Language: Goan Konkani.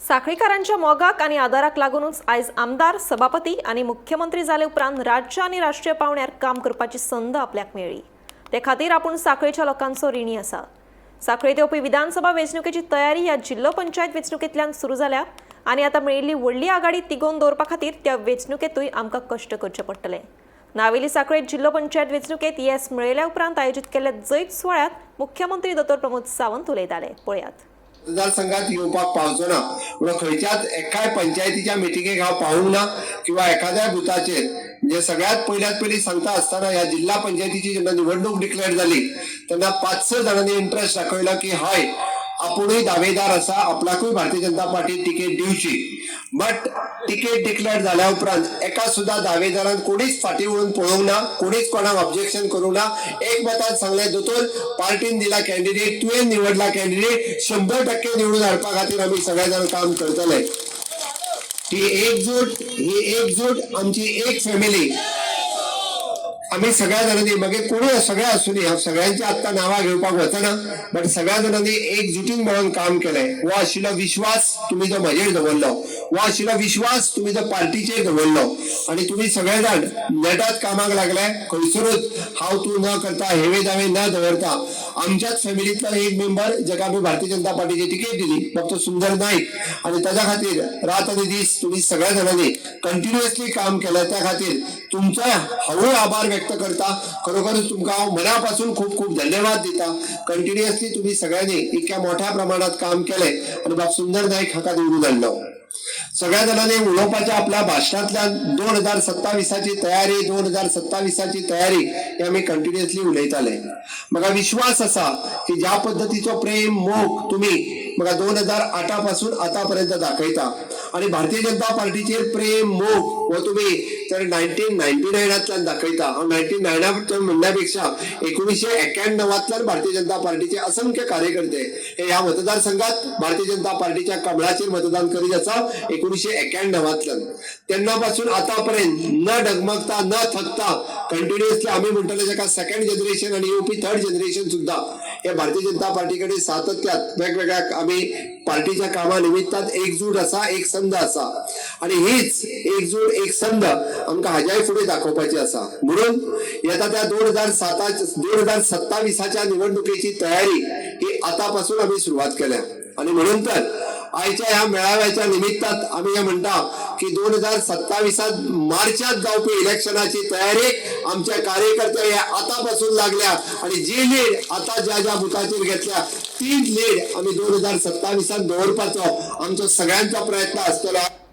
साखळीकारांच्या मोगाक आनी आदाराक लागूनच आयज आमदार, सभापती आनी मुख्यमंत्री जाले उपरांत राज्य आनी राष्ट्रीय पांवड्यार काम करपाची संद आपल्याक मेळ्ळी. ते खातीर आपूण साखळीच्या लोकांचो रिणी आसा. साखळीत येवपी विधानसभा वेंचणुकेची तयारी ह्या जिल्लो पंचायत वेंचणुकेंतल्यान सुरू जाल्या आनी आतां मेळिल्ली व्हडली आघाडी तिगोवन दवरपा खातीर त्या वेंचणुकेंतूय आमकां कश्ट करचे पडटले. नावेली साखळेत जिल्लो पंचायत वेंचणुकेत येस मेळयल्या उपरांत आयोजीत केल्ल्या जैत सुवाळ्यात मुख्यमंत्री दोतोर प्रमोद सावंत उलयताले. पळयात. मतदारसंघात येवपाक पावचो ना म्हणून खंयच्याच एकाय पंचायतीच्या मिटिंगेक हांव पावूंक ना किंवा एखाद्या बुथाचेर. म्हणजे सगळ्यात पयल्यात पयलीं सांगता आसतना, ह्या जिल्हा पंचायतीची जेन्ना निवडणूक डिक्लेअर जाली तेन्ना पांच स जाणांनी इंट्रस्ट दाखयलो की हय, आपुणूय दावेदार आसा, आपणाकूय भारतीय जनता पार्टी तिकेट दिवची. बट तिकेट डिक्लेअर जाल्या उपरांत एका सुद्धा दावेदारान कोणीच फाटीं वळून पळोवंक ना, कोणीच कोणाक ऑब्जेक्शन करूंक ना. एकमतान सांगलें, "दोतोर, पार्टीन दिला कॅन्डिडेट, तुवें निवडला कॅन्डिडेट, 100% निवडून हाडपा खातीर आमी सगळे जाण काम करतले." ही एकजूट, ही एकजूट आमची एक फॅमिली. आमी सगळ्या जाणांनी, मागीर कोणूय सगळे आसूं, हांव सगळ्यांची आत्तां नांवां घेवपाक वचना, बट सगळ्या जाणांनी एकजुटीन मेळोन काम केलें. हो आशिल्लो विश्वास तुमी जो म्हजेर दवरलो, हो आशिल्लो विश्वास तुमी जो पार्टीचेर दवरलो आनी तुमी सगळे जाण नेटात कामाक लागले. खंयसरूच हांव तूं न करता, हेवे दावे न दवरता, आमच्याच फॅमिलींतलो एक मेंबर जेका आमी भारतीय जनता पार्टीची तिकेट दिली, डॉक्टर सुंदर नाईक, आणि ताच्या खातीर रात आनी दीस तुमी सगळ्या जाणांनी कंटिन्युअसली काम केलें. त्या खातीर तुमचोय हांवूय आभार व्यक्त करता. खरोखरच तुमकां हांव मनापासून खूब खूब धन्यवाद दिता. कंटिन्युअसली तुम्ही सगळ्यांनी इतक्या मोठ्या प्रमाणात काम केलें आणि बाब सुंदर नाईक हाका निवडून हाडलो. सगळ्या जाणांनी उलोवपाच्या आपल्या भाशणांतल्यान 2027ची तयारी, 2027ची तयारी ही आमी कंटिन्युअसली उलयताले. म्हाका विश्वास आसा की ज्या पद्दतीचो प्रेम, मोग तुमी म्हाका 2008 पासून आतापर्यंत दाखयता आणि भारतीय जनता पार्टीचेर प्रेम, मोग हो तुमी तर 1999तल्यान दाखयता. हांव 99 नातल्यान म्हणण्यापेक्षा 1991तल्यान भारतीय जनता पार्टीचे असंख्य कार्यकर्ते हे ह्या मतदारसंघात भारतीय जनता पार्टीच्या कमळाचेर मतदान करीत आसा 1991तल्यान. तेन्ना पासून आतापर्यंत न डगमगता, न थकता, कंटिन्युअसली आमी म्हणटले जाका सेकंड जनरेशन आणि येवपी थर्ड जनरेशन सुद्धा हे भारतीय जनता पार्टी कडेन सातत्यात वेगवेगळ्या आमी पार्टीच्या कामा निमित्तान एकजूट आसा, एक संद आसा आणि हीच एकजूट, एक संद आमकां हाज्याय फुडें दाखोवपाची आसा. म्हणून येता त्या 2027च्या निवडणुकेची तयारी ही आतापासून आमी सुरवात केल्या. आणि म्हणून तर आयच्या ह्या मेळाव्याच्या निमित्तात आमी हे म्हणटा की 2027त मार्चात जावपी इलेक्शनाची तयारी आमच्या कार्यकर्ते हे आतापासून लागल्या आणि जी लीड आता ज्या ज्या बुथाचेर घेतल्या, तीच लीड आमी 2027त दवरपाचो आमचो सगळ्यांचो प्रयत्न आसतलो.